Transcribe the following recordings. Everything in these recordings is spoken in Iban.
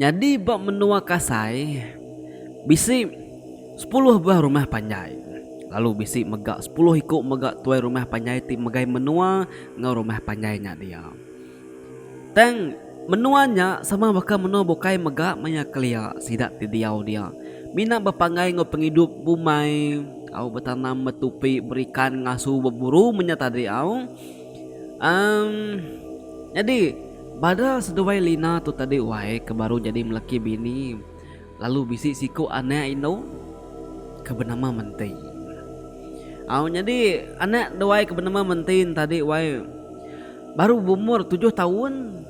Nyadi ba menua Kasai bisi sepuluh buah rumah panjai lalu bisi mega sepuluh iku mega tuai rumah panjai ti megai menua enggau rumah panjai nya dia. Tang menua nya sama baka menua bukai mega maya kelia sida ti diau dia mina bepanggai enggau pengidup bumai au betanam betupi berikan ngasu beburu menya tadi au. Emm nyadi bada seduai Lina tu tadi wai ke baru jadi melaki bini lalu bisi siku anak indu ke benama Menti. Au nyadi anak duai ke benama Menti ne tadi wai baru beumur tujuh taun.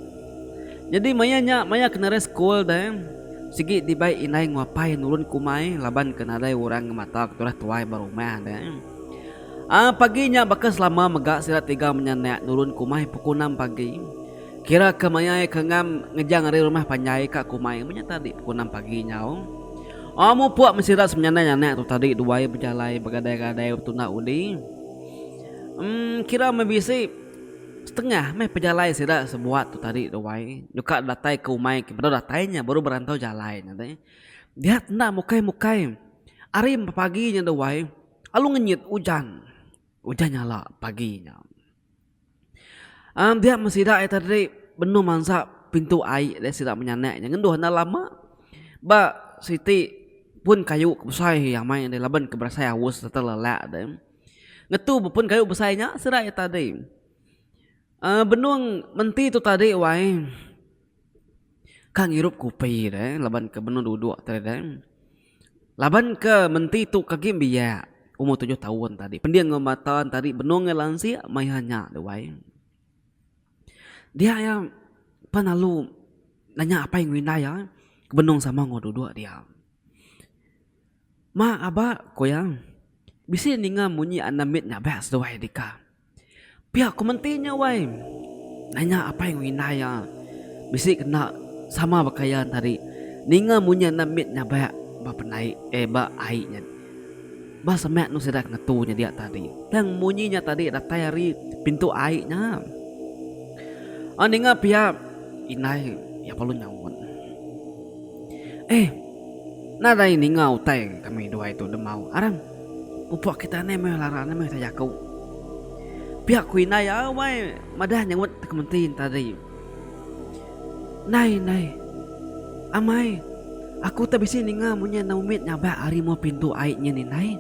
Nyadi maya nya maya ke narai sekul deh sigi dibai indai enggau apai nurun ke umai laban ke nadai orang ngemata ke tudah tuai ba rumah deh. Aa pagi nya baka selama mega sida tiga menyanak nurun ke umai pukul enam pagi. Kira ke maya iya ke ngam ngejang ari rumah panjai ka ke umai meh nya tadi pukul enam pagi nyau. Aa mupuk meh sida semenyanak-nyanak tu tadi duai bejalai begadai-gadai betunda undi. Emm kira meh bisi setengah meh pejalai sida sebuat tu tadi duai nyuka datai ke umai ke bedau datai nya baru berantau jalai nya tadi. Dia enda mukai-mukai ari pagi nya duai. Lalu ngenyit ujan. Ujan nyala pagi nya. Aaa dia meh sida iya tadi benung mansa pintu ai deh sida menyanak nya ngenduh enda lama ba siti pun kayu ke besai amai deh laban ke berasai aus sereta lelak deh. Ngetu ba pun kayu besai nya sida iya tadi. Aaa benung menti tu tadi wai. Ka ngirup kopi deh laban ke benung duduk tadi deh. Laban ke menti tu ke agi biak umur tujuh taun tadi pending enggau mata tadi benung iya lansik maya nya tu wai. Dia iya pan lalu nanya apai enggau indai iya ke benung sama enggau duduk dia. Ma aba ku iya bisi ninga munyi anak mit nyabak seduai dika. Pia ku menti nya wai. Nanya apai enggau indai iya bisi kena sama baka iya tadi ninga munyi anak mit nyabak ba pendai eh ba ai nya. Ba semak enu sida ke ngetu nya dia tadi. Tang munyi nya tadi datai ari pintu ai nya. Au ninga pia indai iya perlu nyaut. Eh. Nadai ninga utai kami duai tu demau. Aram. Pupuk kita anai meh lara anai meh utai jaku. Pia ku indai iya wai madah nyaut ke menteri ne tadi. Ndai ndai. Amai. Aku te bisi ninga munyi enda umit nyabak ari mua pintu ai nyin indai.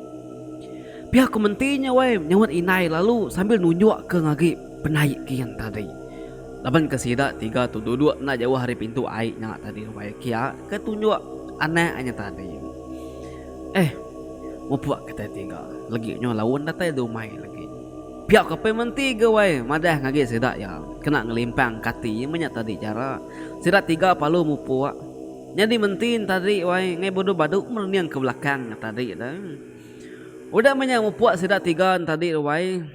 Pia ku menteri nya wai nyaut indai lalu sambil nunjuk ke ngagi pendai kin tadi. Laban ke sida tiga tu duduk enda jauh ari pintu ai nya tadi wai kia ke tunjuk anak nya tadi. Eh mupuk kitai tiga legi nyu laun datai dumai legi. Pia ke apai menti ga wai madah ngagi sida iya kena ngelimpang ke ati meh nya tadi chara sida tiga palu mupuk. Nyadi menti ne tadi wai ngai badu badu merening ke belakang nya tadi tu. Udah meh nya mupuk sida tiga ne tadi wai.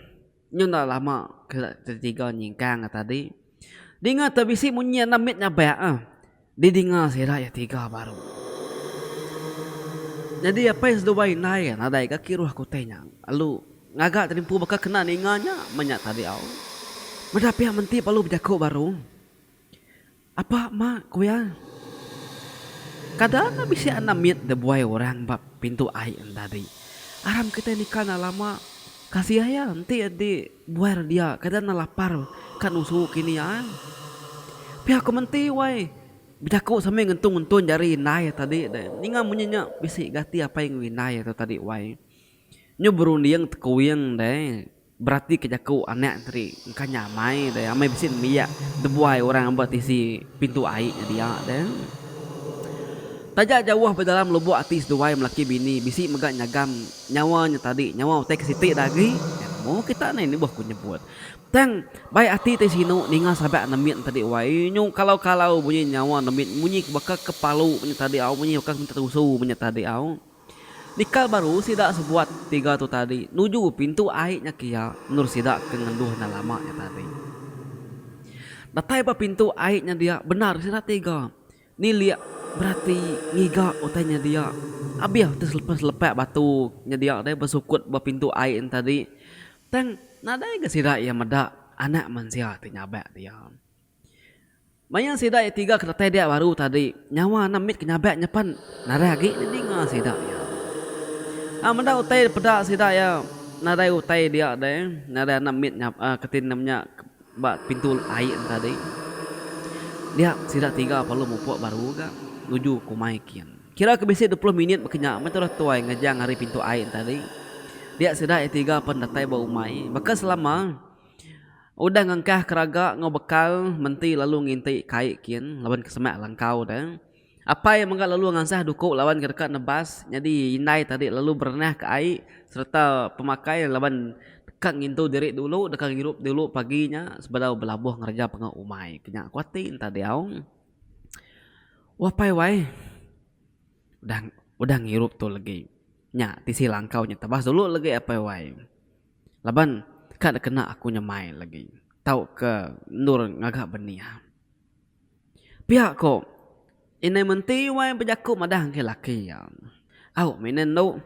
Nyu enda lama ke tiga nyingkang tadi. Dinga te bisi munyi enda mit nyabak ah. Didinga sida iya tiga baru. Nyadi apai seduai indai nadai ga kiruh ke utai nya. Lalu ngaga terimpu baka kena ninga nya meh nya tadi au. Meda pia menti lalu bejaku baru. Apa ma, ku iya. Kada enda bisi anak mit da buai orang ba pintu ai enda di. Aram kitai nika enda lama. Kasih iya enti di buai ra dia kada enda lapar ka nusu kini iya. Pia ku menti wai bejaku sambil ngentung-ngentung jari indai tadi deh. Ninga munyi nya bisi ga ati apai enggau indai tu tadi wai. Nyu berunding tekuing deh. Berati ke jaku anak enteri engka nya amai deh amai bisi nembiak debuai orang ba tisi pintu ai nya dia deh. Taja jauh ba dalam lubok ati seduai melaki bini bisi mega nyagam nyawa nya tadi nyawa utai ke siti da agi nemu kita neh nibuh ku nyebut. Tang bai ati ti sinu ninga sabak nemit tadi wai nyu kalau kalau bunyi nyawa nemit munyi ke baka ke palu nya tadi au munyi baka ke minta tusu nya tadi au. Nikal baru sida sebuat tiga tu tadi nuju pintu ai nya kia endur sida ke ngenduh enda lama nya tadi. Datai ba pintu ai nya dia bendar sida tiga nilik berati ngiga utai nya dia. Abih ti selepak-selepak batu nya dia deh besukut ba pintu ai nya tadi tang nadai ga sida iya meda anak mensia ti nyabak dia. Maya sida iya tiga ke datai dia baru tadi, nyawa anak mit ke nyabak nya pan nadai agi didinga sida iya. Aa meda utai peda sida iya nadai utai dia deh, nadai anak mit nya keti nem nya ba pintu ai ne tadi. Dia sida tiga perlu mupuk baru ga nuju ke umai kin. Kira ke bisi 20 minit baka nya meh tudah tuai ngejang ari pintu ai ne tadi. Dia sida iya tiga pan datai ba umai baka selama. Udah ngengkah keraga enggau bekal menti lalu nginti kai kin laban ke semak langkau deh. Apai mega lalu ngansah duku laban ke deka nebas nyadi indai tadi lalu berenah ke ai sereta pemakai laban deka ngintu diri dulu deka ngirup dulu pagi nya sebedau belabuh ngereja pengawa umai ke nya ku ati enta diau. Wah pai wai udah udah ngirup tu legi nya tisi langkau nya tebas dulu legi apai wai. Laban ka dikena aku nyemai lagi tauka endur ngaga benih. Pia ko indai menti wai bejaku madah ngagai laki iya. Au mih indai endu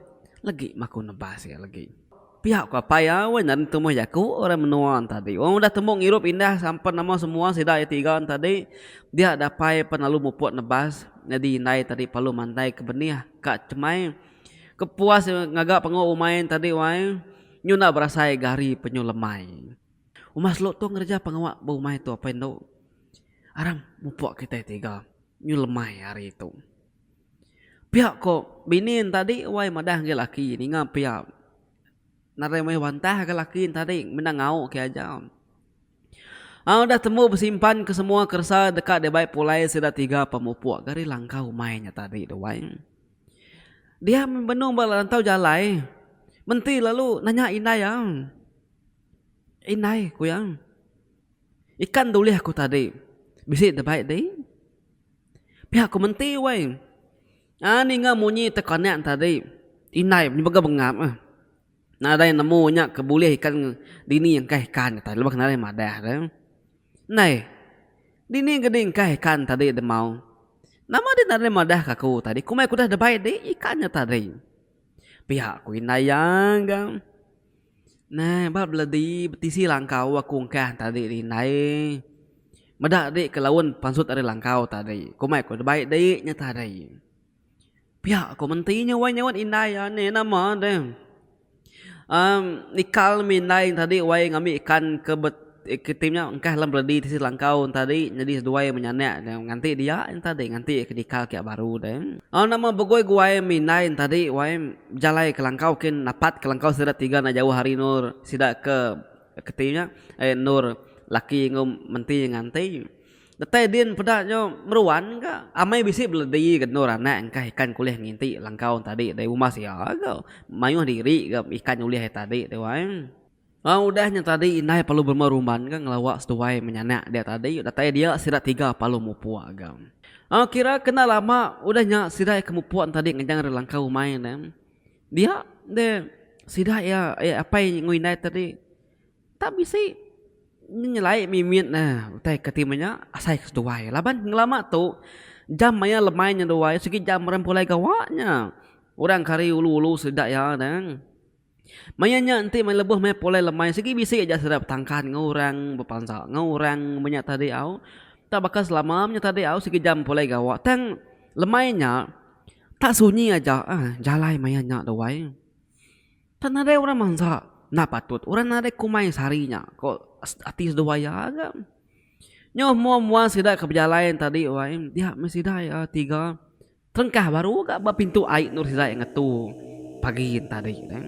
legi meh aku nebas iya legi. Pia ko apai iya wai naren tumbuh jaku orang menua ne tadi. Wang udah tembu ngirup indah sampan nama semua sida iya tiga ne tadi dia dapai pan lalu mupuk nebas nyadi indai tadi perlu mantai ke benih ka chemai. Kepuas ngaga pengawa umai tadi wai, nyu enda berasai ga hari penyu lemai. Uma selu tu ngereja pengawa ba umai tu apai endu. Aram mupuk kitai tiga nyu lemai hari tu. Pia ko bini ne tadi wai madah ngagai laki ninga pia nadai mayuh bantah ga laki ne tadi mina ngau ke aja. Au udah tembu besimpan ke semua keresa deka dibai pulai sida tiga pemupuk ga ari langkau umai nya tadi tu wai. Dia meh benung ba rantau jalai menti lalu nanya indai iya. Indai ku iya, ikan da ulih aku tadi bisi da bai dih. Pia ku menti weh. Aa ninga munyi tekanak tadi indai mega bengap. Nadai nemu nya ke bulih ikan dini engkah ikan tadi lebuh nadai madah deh. Ndai dini ke di engkah ikan tadi demau. Nama deh nadai madah ka aku tadi kumbai aku udah debai di ikan nya tadi. Pia ku indai iya ga. Neh ba beledi betisi langkau aku engkah tadi di indai. Meda di ke laun pansut ari langkau tadi kumbai aku debai di nya tadi. Pia ko menti nya wai nyaut indai iya nih nama deh uhh nikal mih indai tadi wai ngambi ikan ke ke ti nya engkah dalam beledi ti selangkau tadi nyadi seduai menyanak ne nganti dia tadi nganti ke nikal kiak baru deh. Uhh nama begui guai mih indai tadi wai bejalai ke langkau kin napat ke langkau sida tiga enda jauh ari endur sida ke ke ti nya endur laki enggau menti nganti. Datai din peda nyo meruan ga amai bisi beledi ga endur anak engkah ikan ke ulih nginti langkau tadi deh umbas iya ga mayuh diri ga ikan ulih iya tadi tu ai. Au udah nya tadi indai perlu berumban ga ngelawa seduai menyanak dia tadi datai dia sida tiga perlu mupuk ga. Au kira ke enda lama udah nya sida ke mupuk tadi ngejang ari langkau umai ne dia deh sida iya apai enggau indai tadi. Tak bisi nyelai mimit ne utai ke ti menya asai ke seduai laban ngelama tu jam maya lemai nyeduai sigi jam orang pulai gawa nya. Orang ke ari ulu-ulu sida iya ne. Maya nya enti maya lebuh maya pulai lemai sigi bisi aja sida betangkan enggau orang bepansa enggau orang menya tadi au. Tak baka selama menya tadi au sigi jam pulai gawa tang lemai nya tak sunyi aja ah jalai maya nya duai. Tang nadai orang mansa enda patut orang nadai kumai sehari nya ko ati seduai iya ga. Nyuh mua mua sida ke bejalai tadi wai dia meh sida iya tiga terengkah baru ga ba pintu ai endur sida iya ngetu pagi tadi ne.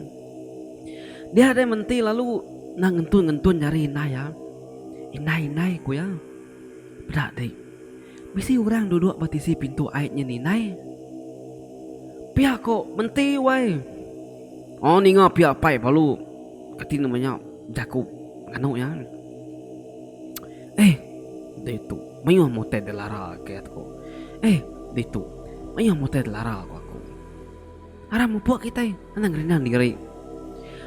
Dia deh menti lalu enda ngentun ngentun jari indai iya. Indai indai ku iya. Peda ti bisi orang duduk ba tisi pintu ai nyin indai. Pia ko menti wai. Oh ninga pia apai balu kati nama nya jaku nganu iya. Eh ditu mayuh meh utai dilara ke aku. Eh ditu mayuh meh utai dilara ku aku. Aram mupuk kitai anang ngerindang diri.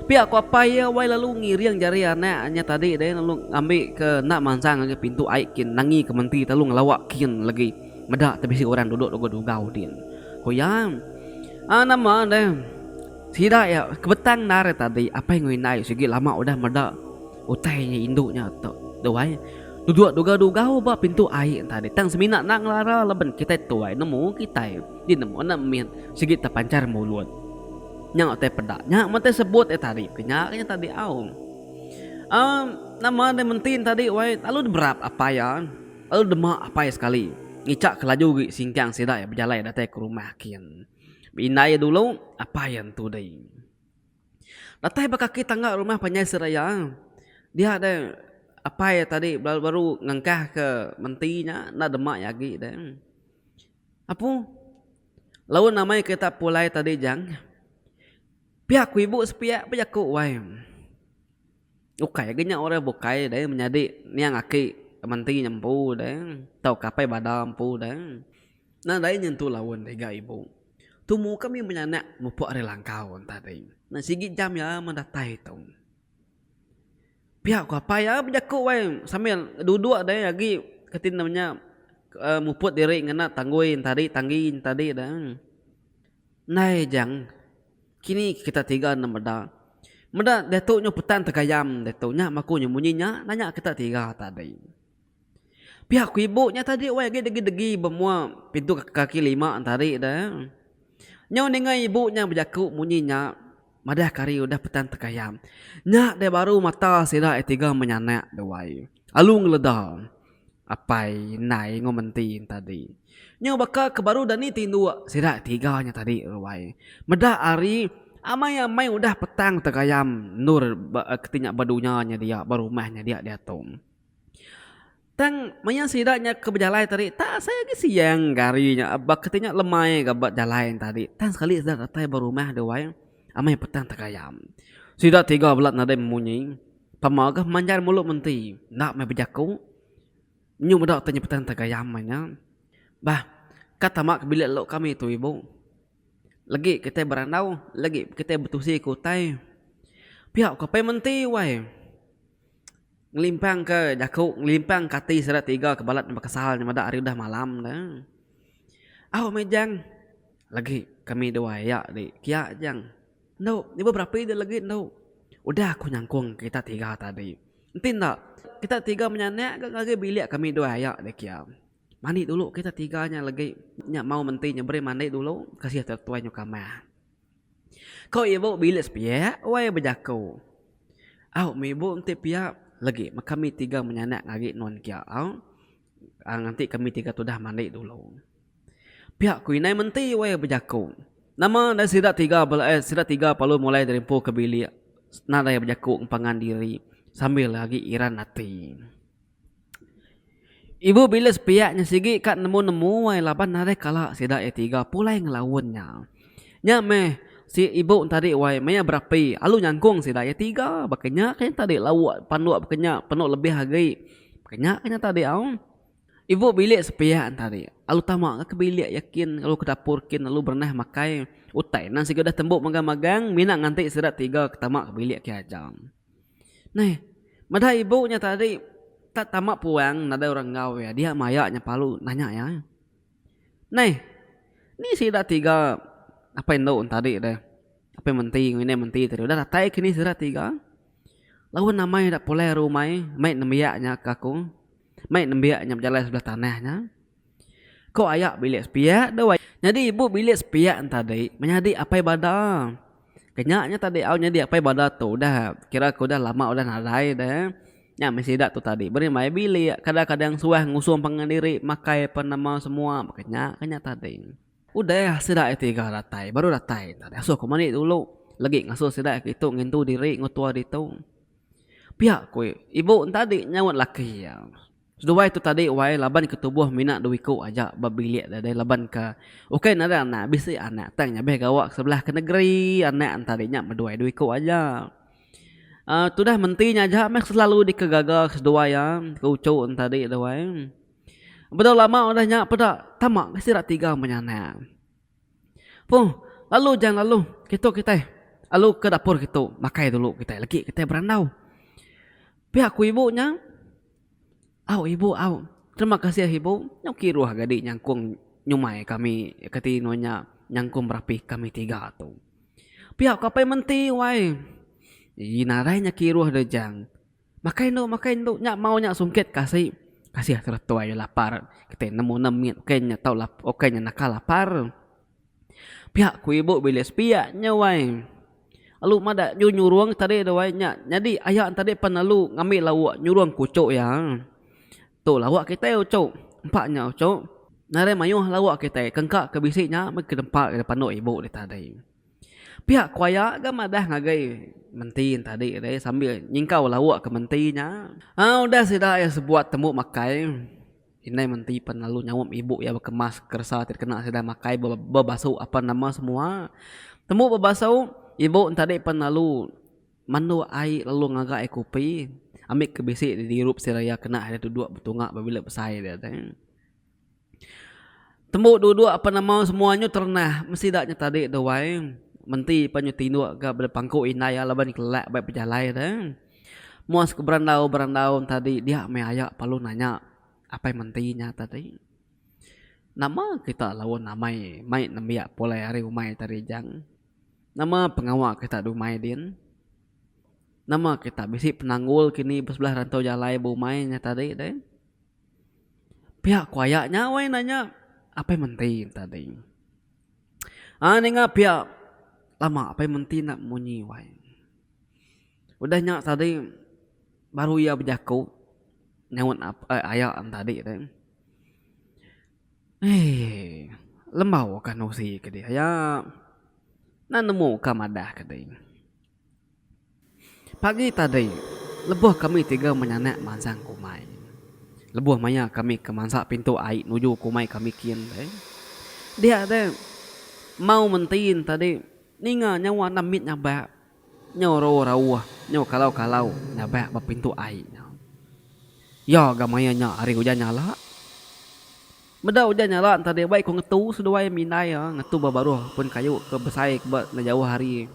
Pia ku apai iya wai lalu ngiring jari anak nya tadi deh lalu ngambi ke enda mansang ngagai pintu ai kin nangi ke menti lalu ngelawa kin legi meda te bisi orang duduk dugau-dugau din. Ku iya, Ah nama deh sida iya ke betang endar tadi apai enggau indai sigi lama udah meda utai nya indu nya tu wai. Duduk dugau-dugau ba pintu ai tadi tang semina enda ngelara laban kitai tuai nemu kitai di nemu anak mit sigi tepanchar mulut. Nya utai peda nya meh utai sebut iya tadi ke nya ke nya tadi au. Aaa nama deh menti ne tadi wai lalu diberap apai iya lalu dema apai sekali ngicha ke laju agi singkang sida iya bejalai datai ke rumah kin. Indai iya dulu apai iya entudi. Datai ba kaki tangga rumah panjai seraya dia deh apai iya tadi baru baru ngengkah ke menti nya enda dema iya agi deh. Apu laun amai kita pulai tadi jang pia ku ibu sepiak bejaku wai. Ukai agi nya orang bukai deh menyadi niang aki menti nya empu deh tauka apai bada empu deh. Nadai nyentu laun iga ibu. Tumu kami menyanak mupuk ari langkau tadi. Nah sigi jam iya meh datai tu. Pia ku apai iya bejaku wai sambil duduk deh agi keti ne nya uhh muput diri ngena tanggui tadi tanggi tadi deh. Ndai jang kini kita tiga ne meda. Meda diatu nyu petang tegayam diatu nya maku nyu munyi nya nanya kita tiga tadi. Pia ku ibu nya tadi wai agi degi-degi ba mua pintu kaki lima tadi deh. Nyau ninga ibu nya bejaku munyi nya madah ke hari udah petang tekayam. Nya deh baru mata sida iya tiga menyanak deh wai. Lalu ngeleda apai indai enggau menti tadi. Nyau baka ke baru dani tinduk sida tiga nya tadi wai. Meda hari amai-amai udah petang tekayam endur ba keti nya ba dunya nya dia ba rumah nya dia diatu. Tang maya sida nya ke bejalai tadi tak asai agi siang ga hari nya ba keti nya lemai ga ba jalai nya tadi. Tang sekali sida datai ba rumah deh wai amai petang tegayam. Sida tiga bela nadai memunyi pama ga manjai mulu menti enda meh bejaku nyu meda utai nya petang tegayam meh nya. Bah ka tama ke bilik lu kami tu ibu. Legi kitai berandau legi kitai betusi ke utai. Pia ko apai menti wai. Ngelimpangka jaku, ngelimpangka ati sida tiga ke balat bekesal nya meda hari udah malam ne. Au meh jang, lagi kami dua iya di kia jang. Endu, nyebut berapi dek lagi endu. Udah aku nyangkung kita tiga tadi. Enti enda, kita tiga menyanak ga ngagai bilik kami dua iya di kia. Mandi dulu kita tiga nya lagi. Nya mau menti nya beri mandi dulu, kasih tuai nyau kamah. Ko ibu bilik sepiak wai bejaku. Au meh ibu enti pia legi meh kami tiga menyanak ngagi nuan kia au. Nganti kami tiga tudah mandi dulu. Pia ku indai menti wai bejaku. Nama deh sida tiga bela eh sida tiga perlu mulai dirimpu ke bilik nadai bejaku ngepangan diri sambil agi iran ati. Ibu bilik sepiak nya sigi ka nemu-nemu ai laban nadai kala sida iya tiga pulai ngelaun nya. Nya meh si ibu tadi wai maya berapi alu nyangkung sida iya tiga baka nya ka nya tadi lauk panduk baka nya penu lebih agi baka nya ka nya tadi au. Ibu bilik sepiak tadi alu tama ka ke bilik iya kin lalu ke dapur kin lalu berenah makai utai nan sigi udah tembu magang-magang mina nganti sida tiga ke tama ke bilik ke aja. Neh, meda ibu nya tadi tak tama puang nadai orang enggau iya dia maya nya palu nanya iya. Neh, ni sida tiga apai endu tadi deh. Apai menti enggau indai menti tadi udah datai ke ni sida tiga. Laun amai ida pulai ari umai mei nembiak nya ke aku. Mei nembiak nya bejalai sebelah tanah nya. Ko aya bilik sepiak deh wai. Nyadi ibu bilik sepiak ne tadi menyadi apai bada. Ke nya nya tadi au nyadi apai bada tu udah kira ke udah lama udah nadai deh. Nya meh sida tu tadi beri mai bilik kadang kadang suah ngusung pangan diri makai apan nama semua baka nya ke nya tadi. Udah sida iya tiga datai baru datai tadi asuh ku mandi dulu legi ngasuh sida ke itu ngintu diri enggau tua ditu. Pia ku ibu ne tadi nyaut laki iya. Seduai tu tadi wai laban ke tubuh mina dua iku aja ba bilik deh deh laban ke ukai nadai anak bisi anak tang nya beh gawa ke sebelah ke negeri anak ne tadi nya beduai dua iku aja. uhh Tudah menti nya aja meh selalu dikegaga ke seduai iya ke uchu ne tadi tu wai. Bedau lama udah nya peda tama ke sida tiga menyanak. Puh lalu jang lalu kitu kitai lalu ke dapur kitu makai dulu kitai legi kitai berandau. Pia ku ibu nya. Au ibu au. Terima kasih ibu. Nyau kiruh gadi nyangkung nyumai kami kati nuan nya nyangkung berapi kami tiga tu. Pia ku apai menti wai. Ii nadai nya kiruh deh jang. Makai endu makai endu nya mau nya sungkit kasi. Kasih terus tuai lapar kitai nemu ne mit ukai nya tau ukai nya nakal lapar. Pia ku ibu bilik sepiak nya wai. Lalu madah nyu nyurung tadi tu wai nya nyadi aya tadi pan lalu ngambi lauk nyurung ke uchu iya. Tu lauk kitai uchu empa nya uchu nadai mayuh lauk kitai kengka ke bisi nya meh ke nempa panu ibu tadi. Pia ku aya ga madah ngagai menti tadi deh sambil nyingkau lauk ke menti nya. Aa udah sida iya sebuat tembu makai indai menti pan lalu nyaup ibu iya bekemas keresa ti dikena sida makai bebasu apan nama semua. Tembu bebasu ibu tadi pan lalu mandu ai lalu ngaga ai kopi ambi ke bisi dirup sida iya kena iya duduk betunga bebila besai dia deh. Tembu duduk apan nama semua nyu terenah mesti ida nya tadi tu wai. Menti pan nyu tinduk ga bala pangku indai iya laban kelelak bai pejalai te. Muas ke berandau berandau tadi dia meh aya perlu nanya apai menti nya tadi. Nama kita laun amai mai nembiak pulai ari umai tadi jang. Nama pengawa kita dumai din. Nama kita bisi penanggul kini ba sebelah rantau jalai bumai nya tadi deh. Pia ku aya nya weh nanya apai menti tadi. Aa ninga pia lama apai menti enda munyi wai. Udah nya tadi baru iya bejaku nyaut aya tadi tu. Eii lembau ka nusi ke dih aya. Enda nemu ka madah ke dih. Pagi tadi, lebuh kami tiga menyanak mansang ke umai. Lebuh maya kami ke mansa pintu ai nuju ke umai kami kin deh. Dia deh, mau mentin tadi ninga nyawa enda mit nyabak, nyau rauh-rauh, nyau kalau-kalau nyabak ba pintu ai nya. Iya ga maya nya hari ujan nyala. Meda ujan nyala enta deh bai ku ngetu seduai mindai iya ngetu ba baruh pun kayu ke besai ke ba enda jauh ari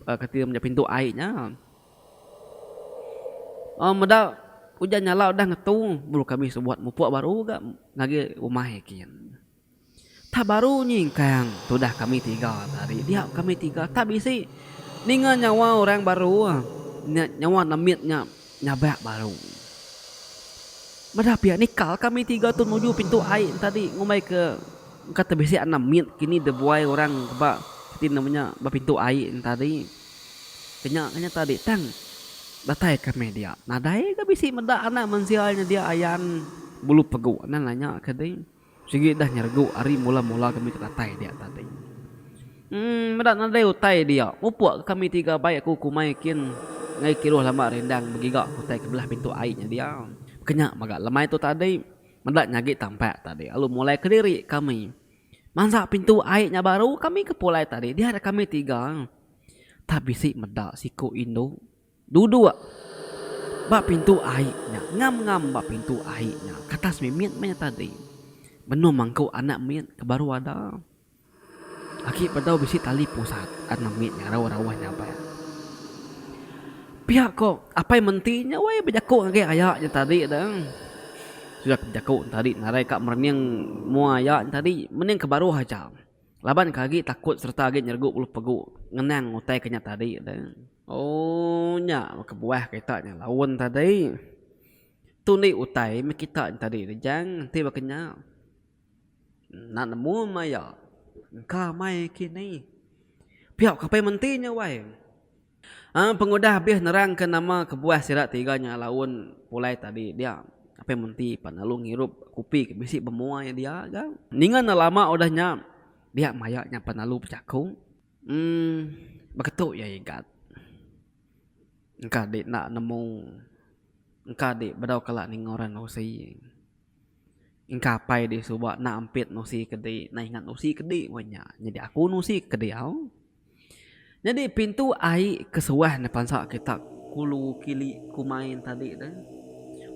kati meda pintu ai nya. Aaa meda ujan nyala udah ngetu baru kami sebuat mupuk baru ga ngagai rumah kin. Tak baru nyingkang tudah kami tiga tadi dia kami tiga tak bisi ninga nyawa orang baru nyawa nemit nya nyabak baru. Meda pia nikal kami tiga tu nuju pintu ai tadi ngumbai ke engka te bisi anak mit kini dibuai orang ba ti nama nya ba pintu ai tadi. Kenya kenya tadi tang datai kami dia nadai ga bisi meda anak mensia nya dia ayan bulu pegu nan nanya ke deh. Sigi dah nyeregu ari mula-mula kami ke datai dia tadi. Emm meda nadai utai dia. Mupuk ke kami tiga bai aku ke umai kin ngagai kiruh lamba rindang begiga ke utai ke belah pintu ai nya dia. Baka nya mega lemai tu tadi meda nya agi tampak tadi lalu mulai kediri kami. Mansa pintu ai nya baru kami ke pulai tadi dia kami tiga tak bisi meda siku indu. Duduk ba pintu ai nya ngam-ngam ba pintu ai nya katas mimit meh nya tadi. Benung mangku anak mit ke baru ada. Agi bedau bisi tali pusat anak mit nya rauh-rauh nyabak. Pia ko apai menti nya weh bejaku ngagai aya nya tadi deh. Sida ke bejaku tadi nadai ka merening mua aya nya tadi mening ke baruh aja. Laban ke agi takut sereta agi nyeregu bulu pegu ngenang utai ke nya tadi deh. Oh nya kebuah kita nya laun tadi. Tu indi utai meh kita nya tadi deh jang enti baka nya. Enda nemu maya engka mai kini. Pia ka apai menti nya wai. Aa pengudah abih nerang ke nama kebuah sida tiga nya laun pulai tadi dia apai menti pan lalu ngirup kopi ke bisi bemua iya dia ga. Ninga enda lama udah nya dia maya nya pan lalu bejaku emm beketu iya igat. Engka di enda nemu engka di bedau kala ninga orang nusi. Engka apai di suba enda ampit nusi ke di enda ingat nusi ke di weh nya. Nyadi aku nusi ke diau. Nyadi pintu ai ke suah ne pansa kita kulu kili kumai tadi tu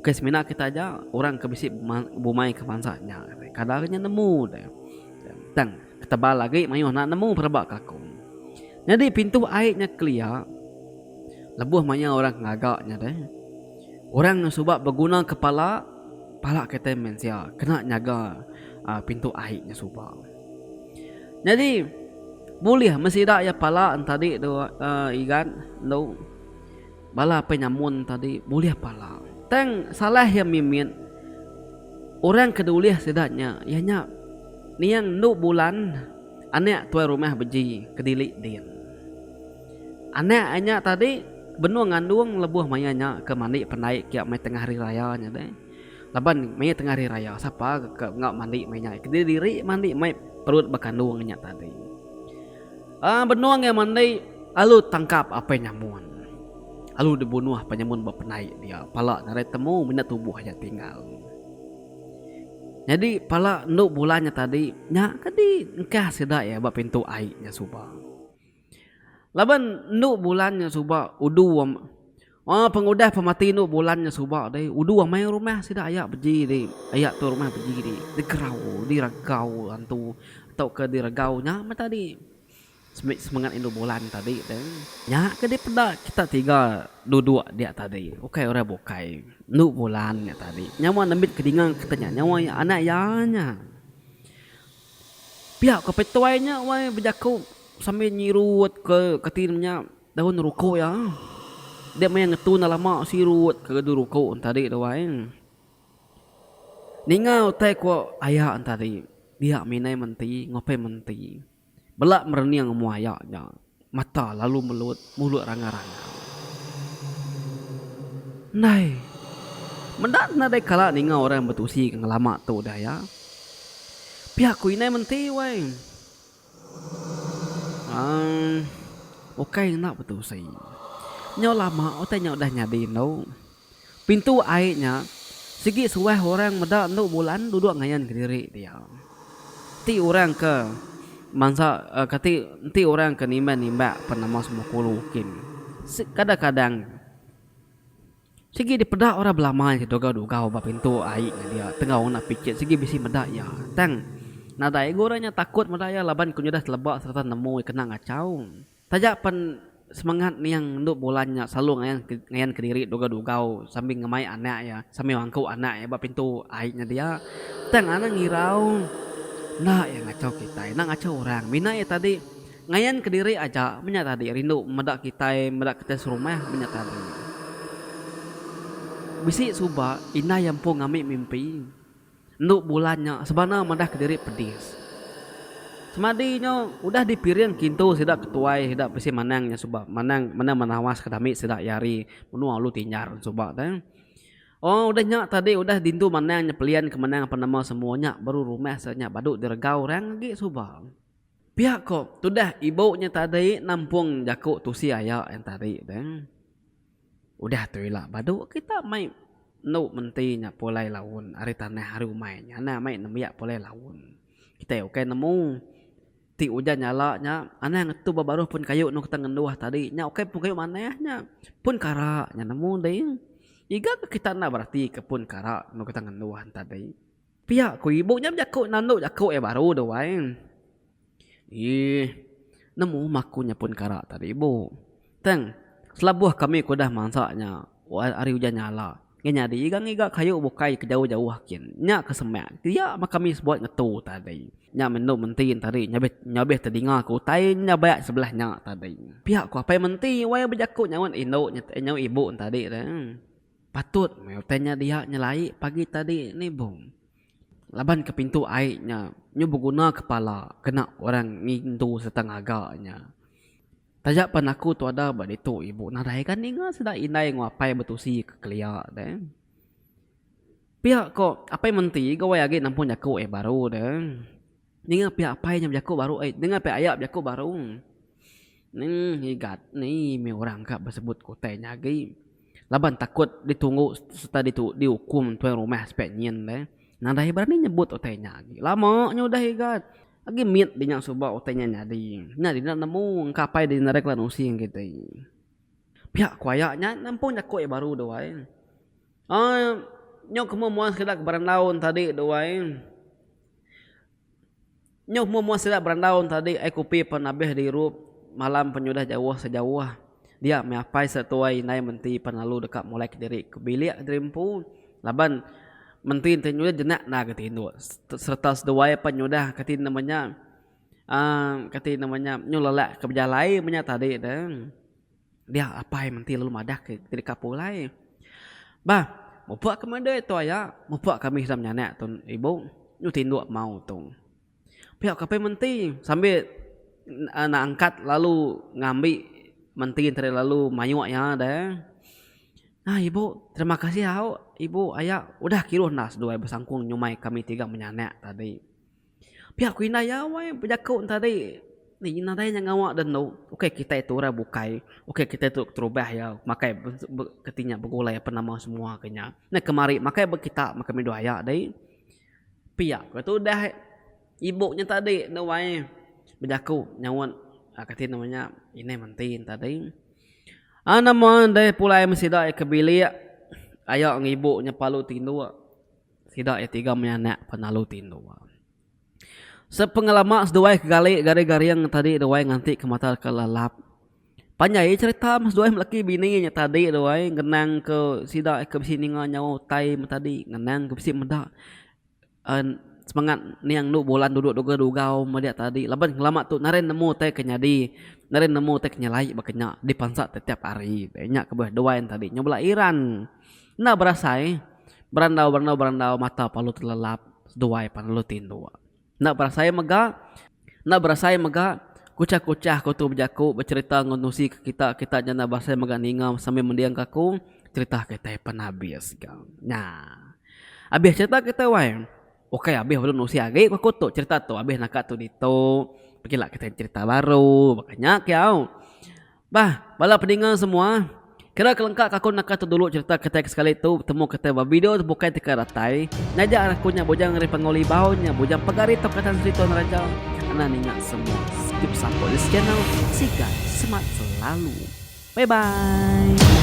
ukai semina kita aja orang ke bisi bumai ke bansa nya kada nya nemu deh tang ketebal agi mayuh enda nemu pelaba ka aku. Nyadi pintu ai nya kelia lebuh maya orang ngaga nya deh orang ne suba beguna ke pala pala kitai mensia kena nyaga aaa pintu ai nya suba. Nyadi bulih meh sida iya pala entadi tu Igan endu. Bala apai nyamun tadi bulih pala. Tang salah iya mimit orang ke diulih sida nya iya nya niang endu bulan anak tuai rumah beji ke dili din. Anak iya nya tadi benung ngandung lebuh maya nya ke mandi pendai kia meh tengah hari raya nya deh. Laban maya tengah hari raya sapa ke enggau mandi maya nya kediri diri mandi mai perut bekandung nya tadi. Aaa benung iya mandi lalu tangkap apai nyamun. Lalu dibunuh apai nyamun ba pendai dia. Pala nadai temu mina tubuh aja tinggal. Nyadi pala endu bulan nya tadi nya ke di engkah sida iya ba pintu ai nya suba. Laban endu bulan nya suba udu aaa pengudah pemati endu bulan nya suba deh udu amai rumah sida aya beji deh aya tu rumah beji deh digerau diragau antu tauka diregau nya meh tadi semengat indu bulan tadi deh. Nya ke dipeda kita tiga duduk dia tadi ukai orang bukai endu bulan nya tadi nyawa nembit ke dinga kita nya nyawa anak iya nya. Pia ko petuai nya wai bejaku sambil nyirut ke kati ne nya daun ruko iya. Dia maya ngetu enda lama sirut ke daun ruko tadi tu wai. Ninga utai ko aya tadi dia minai menti ngupai menti. Bela merening mua aya nya. Mata lalu melut mulut ranga-ranga. Ndai. Meda nadai kala ninga orang betusi ke ngelama tu udah iya. Pia ku indai menti wai. Aaa ukai enda betusi. Nyau lama utai nya udah nyadi endu. Pintu ai nya sigi suah orang meda endu bulan duduk ngayan kediri dia. Ti orang ke mansa kati enti orang ke nimbak nimbak pen nama semua kulu kin kadang kadang sigi dipeda orang belama nya dugau dugau ba pintu ai nya dia tengau ngena pikit sigi bisi meda iya. Tang nadai ga orang nya takut meda iya laban ku nyudah teleba sereta nemu iya kena ngachau. Taja pen semengat niang endu bulan nya selalu ngayan ngayan kediri dugau-dugau sambil ngemai anak iya sambil mangku anak iya ba pintu ai nya dia tang anang irau enda iya ngachau kitai enda ngachau orang mina iya tadi ngayan kediri aja menya tadi rindu meda kitai meda kitai serumah menya tadi. Bisi suba indai iya empu ngambi mimpi. Endu bulan nya sebana madah kediri pedis. Semadi nya udah dipiring kintu sida ketuai sida bisi manang nya suba manang manang menawas ke dami sida iya ari menua ulu tinjar suba te. Oh udah nya tadi udah dintu manang nya pelian ke menang penema semua nya baru rumah sida nya badu diregau orang agi suba. Pia ko tudah ibu nya tadi nampung jaku tusi aya iya tadi te. Udah tu ila badu kita mai endu menti nya pulai laun ari tanah ari umai nya anang mai nembiak pulai laun. Kitai ukai nemu ti ujan nyala nya anang ngetu ba baruh pun kayu enu kita ngenduh tadi nya ukai pun kayu manah nya pun kara nya nemu deh. Iga ke kita enda berati ke pun kara enu kita ngenduh tadi. Pia ku ibu nya bejaku nandu jaku iya baru tu ai. Eeh nemu mah aku nyepun kara tadi ibu. Tang selabuh kami ke udah mansa nya ari ujan nyala ngi nyadi ga ngiga kayu bukai ke jauh jauh kin. Nya ke semak dia mah kami sebuat ngetu tadi. Nya meh endo menti ne tadi nyabih nyabih tedinga ke utai nyabak sebelah nya tadi. Pia ku apai menti wai bejaku nyaut indu nyaut ibu ne tadi tu. Patut meh utai nya dia nyelai pagi tadi ni bung. Laban ke pintu ai nya nyu beguna kepala kena orang ngintu sereta ngaga nya. Taja pan aku tu ada ba ditu ibu nadai ga ninga sida indai enggau apai betusi ke kelia deh. Pia ko apai menti gawai agi nampung jaku iya baru deh. Ninga pia apai nya bejaku baru ai ninga pia aya bejaku baru. Emm igat ni mih orang ka besebut ke utai nya agi. Laban takut ditunggu sereta ditu diukum tuai rumah sepiak nyin deh. Nadai berani nyebut utai nya agi. Lama nya udah igat. Agi mit dinya suba utai nya nyadi. Nya dina nemu engka apai diri nadai kala nusi kitai. Pia ku aya nya nampung jaku iya baru tu ai. Aaa nyau ke mua sekeda ke berandau tadi tu ai. Nyau mua-mua sida berandau tadi ai kupi pan abih dirup malam pan nyudah jauh sejauh. Dia meh apai setuai indai menti pan lalu deka mulai kediri ke bilik diri empu laban menti enti nyudah jenak enda ga tinduk sereta seduai pan nyudah kati nama nya uhh kati nama nya nyu lelak ke bejalai menya tadi te. Dia apai menti lalu madah ke deka pulai. Bah, mupuk ke meda tu aya, mupuk kami sida menyanak tu ibu, nyu tinduk mau tu. Pia ku apai menti sambil anak angkat lalu ngambi menti tadi lalu mayuk iya deh. Nah ibu, terima kasih au ibu aya udah kiruh enda seduai besangkung nyumai kami tiga menyanak tadi. Pia ku indai iya wai bejaku ne tadi ni nadai nya ngawa da endo ukai kitai tu orang bukai ukai kitai tu keterubah iya makai keti nya begulai apan nama semua ke nya. Ne kemari makai ba kita makai mih dua aya deh. Pia ku tudah ibu nya tadi ne wai bejaku nyaut kati nama nya indai menti ne tadi. Aaa nama deh pulai meh sida ke bilik aya enggau ibu nya palu tinduk. Sida iya tiga menyanak penalu tinduk. Sepengelama seduai ke gali garing-garing tadi duai nganti ke mata ke lelap. Panjai cherita meh seduai melaki bini nya tadi duai ngenang ke sida ke bisi ninga nyawa utai meh tadi ngenang ke bisi meda uhh semangat niang enu bulan duduk dugau-dugau meh dia tadi laban ngelama tu nadai nemu utai ke nyadi nadai nemu utai ke nyelai baka nya dipansa tetiap hari. Nya kebuah duai ne tadi nyau bela iran. Enda berasai, berandau berandau berandau mata palu telelap seduai pan lalu tinduk. Enda berasai mega, enda berasai mega kuchah kuchah ku tu bejaku becherita enggau nusi ke kita kita nya enda berasai mega ninga sambil mending ka aku cherita kitai pan abis ga. Nya. Abis cherita kitai wai. Ukai abis baru nusi agi ku aku tu cherita tu abis naka tu ditu pekila kitai cherita baru baka nya ke au. Bah, bala peninga semua, kira kelengka ka aku naka tu dulu cherita kitai ke sekali tu betemu kitai ba video ti bukai ti ka datai. Ngajar aku nya Bujang ari Panggau Libau nya Bujang Pegari tauka Tan Sri Tuan Raja. Anang ninga semua keep support this channel siga semat selalu. Bye bye.